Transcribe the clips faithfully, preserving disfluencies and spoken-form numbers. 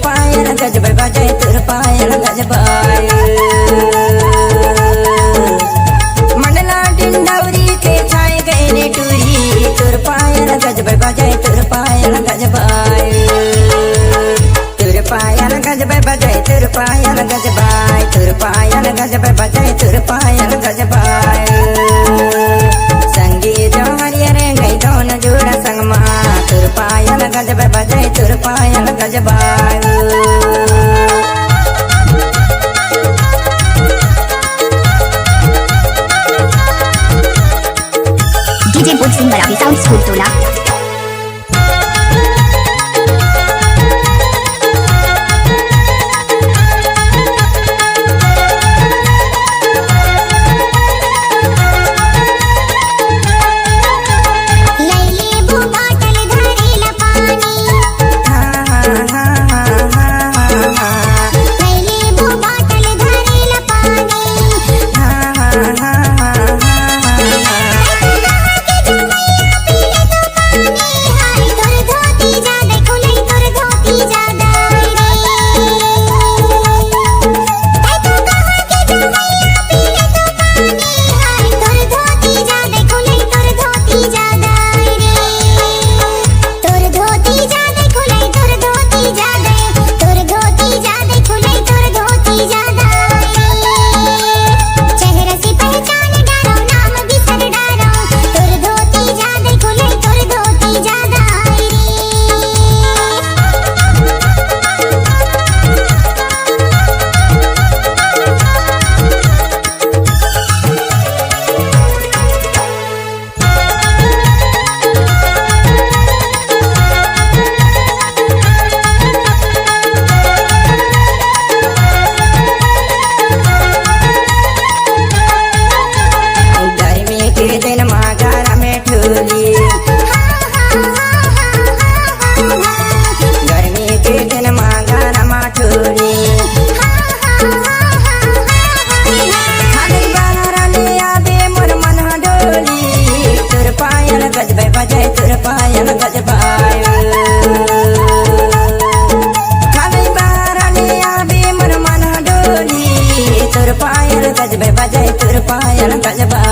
पायल गजब बजे तोर पायल गजब आय। मंडला डिंडौरी के छाय गए रे टूरी, तोर पायल गजब बजे तोर पायल गजब आय। तोर पायल गजब बजे तोर पायल गजब आय, तोर पायल गजब बजे तोर पायल गजब आय। संगी जौहरिया रे गई दोनों जोड़ा संग मा, तोर पायल गजब बजे तोर पायल गजब आय। DJ Boot Singh Marathi Sound School Tola. गर्मी के दिन मा गरम ठोली। गर्मी के दिन मा गरम ठोली। खाली बाहर ले आबे मोर मन डोली। तोर पायल गजबे बजे, तोर पायल गजबे। खाली बाहर ले आबे मोर मन डोली। तोर पायल गजबे बजे, तोर पायल गजबे।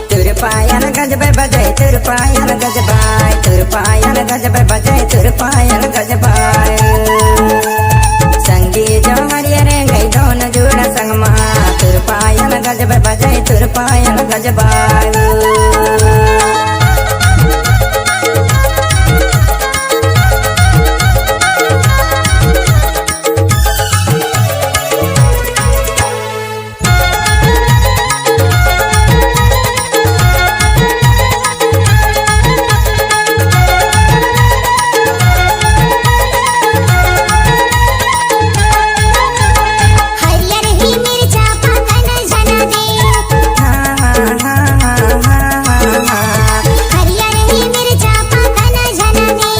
तोर पायल गजबे बजे, तोर पायल गजबे, तोर पायल गजबे बजे, तोर पायल गजबे। संगी जौहरिया रे गई दोनों जोड़ा संग मा, तोर पायल गजबे बजे, तोर पायल गजबे। हरियर ही मिर्चा पकन झन दे। हरियर ही मिर्चा पकन झन दे।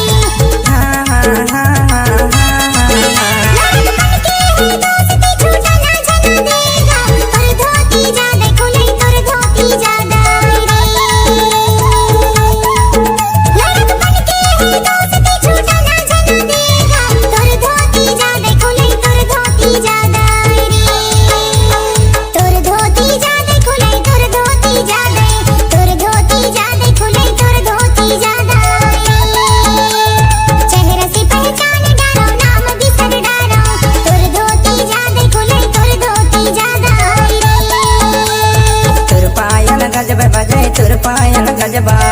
लड़कपन के है दोस्ती छूटना झन देगा। तोर धोती जादे खुले, तोर धोती जादे रे। लड़कपन के है दोस्ती छूटना झन देगा। तोर धोती जादे खुले, तोर धोती जादे रे। तोर धोती जादे खुले, तोर धोती जादे, तोर धोती जादे खुले, तोर धोती जादे। चेहरा से पहचान डारो, नाम बिसर डारो। तोर धोती जादे खुले, तोर धोती जादे। तोर पायल गजब बजे, तोर पायल गजबे।